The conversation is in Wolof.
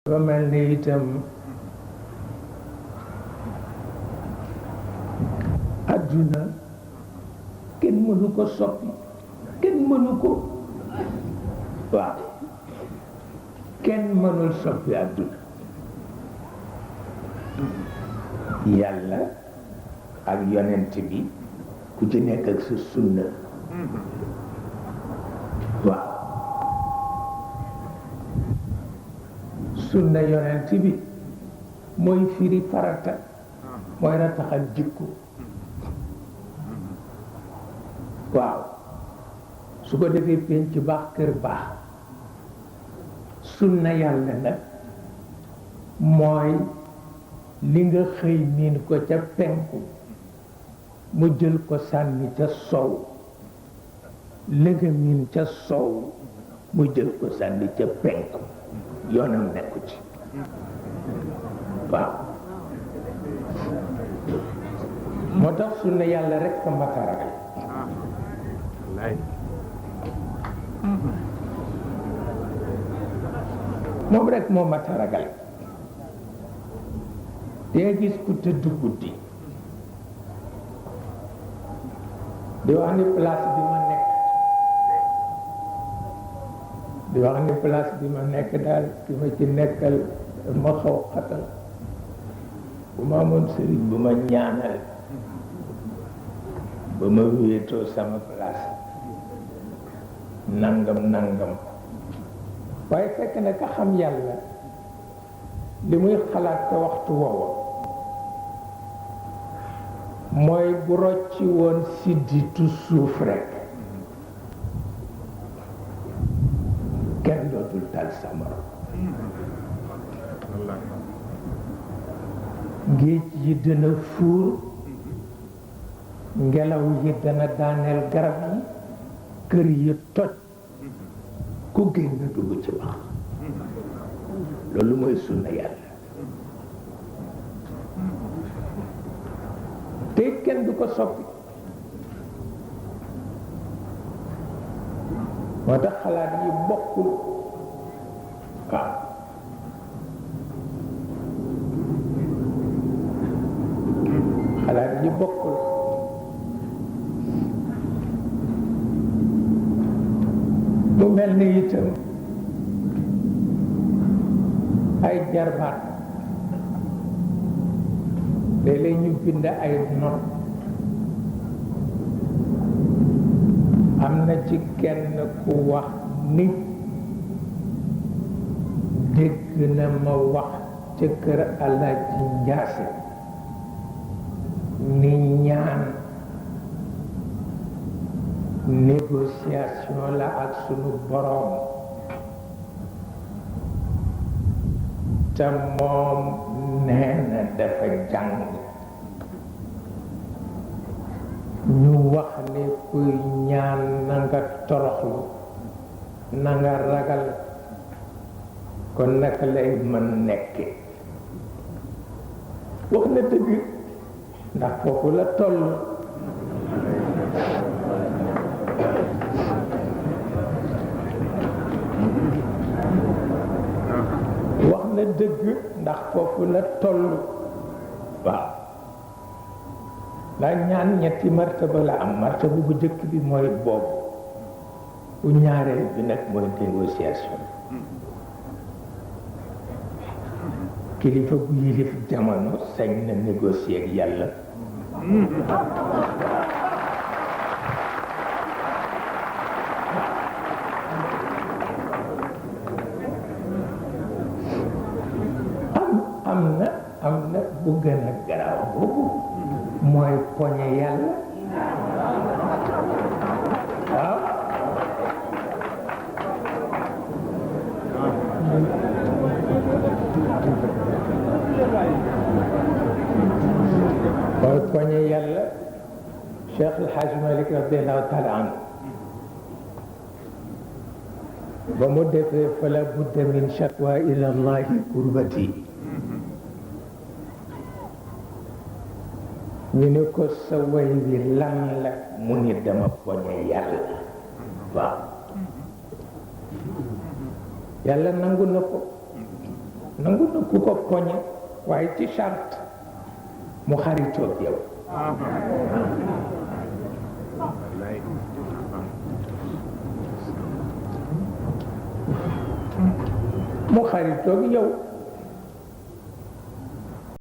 ba mel ni itam adduna kenn mënu ko soppi kenn mënu ko waaw kenn mënul soppi adduna yàlla ak yonent bi ku ci nekk ak sa sunna waaw sunna yonent bi mooy firi farata mooy rataxal jikko waaw su ko defee penc baax kër baax sunna yàlla nag mooy li nga xëy miin ko ca penku mu jël ko sànni ca sow li nga miin ca sow mu jël ko sànni ca penku yoonam nekku ci waaw moo tax sunna yàlla rek ko mataragal moom rek moo mataragal dee gis ku tëdd guddi di wax ni place bi ma nekk di wax ni place bi ma nekk daal ki ma ci nekkal ma xaw xatal bu ma amoon sëriñ bu ma ñaanal ba ma wéetoo sama place nangam nangam waaye fekk na ka xam yàlla li muy xalaat te waxtu woowa mooy bu rocci woon sidditu suuf rekk kenn dootul tal sama géej yi dana fuur ngelaw yi dana daaneel garab yi kër yi toj ku génn dugg ci wax loolu mooy sunna yàlla te kenn du ko soppi moo tax xalaat yi bokkul waaw xalaat yi bokkul mu mel ni itam ay jarbaat léeg-léeg ñu bind ay not am na ci kenn ku wax ni dégg na ma wax ca kër Alaaji Njaase ni ñaan négociation la ak sunu boroom te moom nee na dafa jàng ñu wax ni kuy ñaan na nga toroxlu na nga ragal kon naka lay mën nekke wax na dëgg ndax foofu la toll wax na dëgg ndax foofu la toll waaw la ñaan ñetti martaba la am martaba bu jëkk bi mooy boobu bu ñaareel bi nag mooy négociation kilifa bu yilif jamono sañ na négocier ak yàlla am na bu gën a garaaw boobu mooy poñe yàlla waaw mooy poñe yàlla Cheikh El Hadj Malick radiallahu taala anhu ba mu defee fala budda min shakwa ila allahi kurbati ñu ne ko sa way wi lan la mu ni dama poñe yàlla waaw yàlla nangu na ko nangu na ku ko poñe waaye ci charte mu xaritoog yow mu xaritoog yow